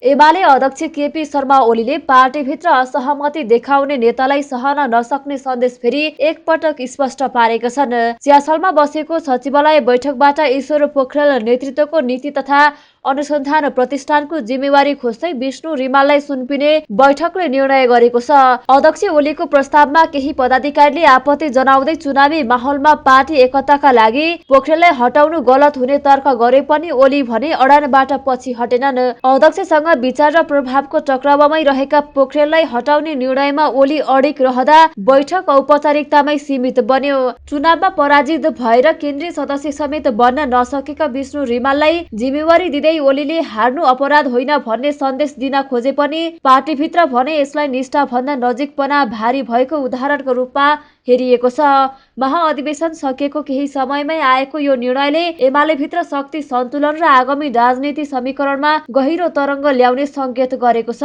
एमाले अध्यक्ष केपी शर्मा ओलीले पार्टीभित्र असहमति देखाउने नेतालाई सहन नसक्ने सन्देश फेरि एकपटक स्पष्ट पारेका छन्। च्यासलमा बसेको सचिवालय बैठकबाट ईश्वर पोखरेल नेतृत्वको नीति तथा अनुसन्धान प्रतिष्ठानको जिम्मेवारी खोज्दै विष्णु रिमाललाई सुम्पिने बैठकले निर्णय गरेको छ। अध्यक्ष ओलीको प्रस्तावमा केही पदाधिकारीले आपत्ति जनाउँदै चुनावी माहौलमा पार्टी एकताका लागि पोखरेललाई हटाउनु गलत हुने तर्क गरे पनि ओली भने अडानबाट पछि हटेनन्। अध्यक्षसँग विचार र प्रभावको टक्रावमै रहेका पोखरेललाई हटाउने निर्णयमा ओली अडिग रहँदा बैठक औपचारिकतामै सीमित बन्यो। चुनावमा पराजित भएर केन्द्रीय सदस्य समेत बन्न नसकेका विष्णु रिमाललाई जिम्मेवारी दिँदै ओलीले हार्नु अपराध होइन भन्ने सन्देश दिन खोजे पनि पार्टीभित्र भने यसलाई निष्ठाभन्दा नजिकपना भारी भएको उदाहरणको रूपमा हेरिएको छ। महाअधिवेशन सकिएको केही समयमै आएको यो निर्णयले एमालेभित्र शक्ति सन्तुलन र आगामी राजनीति समीकरणमा गहिरो तरङ्ग ल्याउने सङ्केत गरेको छ।